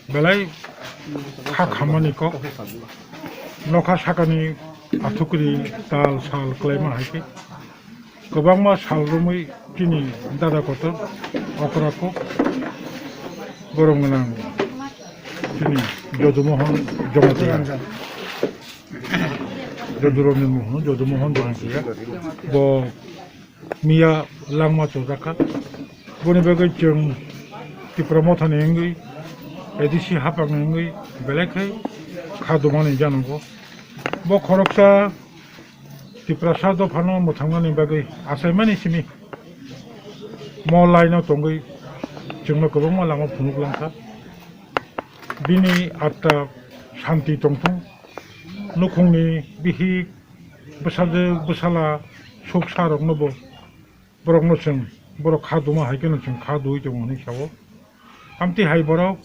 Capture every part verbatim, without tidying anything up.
Belai kha khamani kok, nokha sakani athukri tal sal kwlaima hai khe kwbangma sal romwi chini dada kotor okra kok, borom gwnang chini Jodumohon Jamatia, Joduranjan Mohon, Jodumohon Jamatia, bo miya langma chojakha. Boni bagwi chwng Tipra Mothani wngwi, A D C hapangni wngwi belai khe kha dumani janogo. Bo khoroksa Tiprasa dophano mwthangnani bagwi achaimani simi mo laino tongwi chwngno kwbangma lama phunuk langkha. Bini atta santi tongthung, nukhungni bihik, bwsajwk, bwsala, suk sa rokno bo, borokno chwng, borok kha duma hai kheno chwng kha dui tongo hwnwi sao. Amtwi hai borok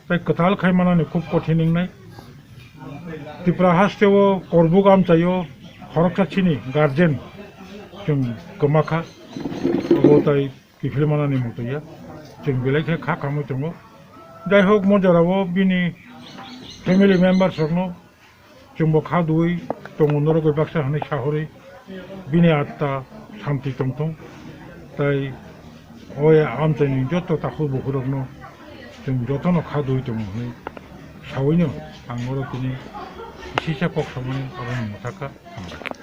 tei kwtal khai manani khub kothin wngnai. Tripura hasteo Korbuk amchaio khoroksa chini guardian chwng kwma kha, abo tai kiphil manani muchungya, chwng belai khe kha khamwi tongo. Jai hok, mo jorao bini family members rokno chwngbo kha duwi tongo, norok bai baksa hwnwi sahorwi bini atta santi tongthung, tai o amchaini joto takhuk bukhurokno chwng jotono kha duwi tongo hwnwi sawino ang oro tini kisisa kok samani abo mwthakha. Hambai.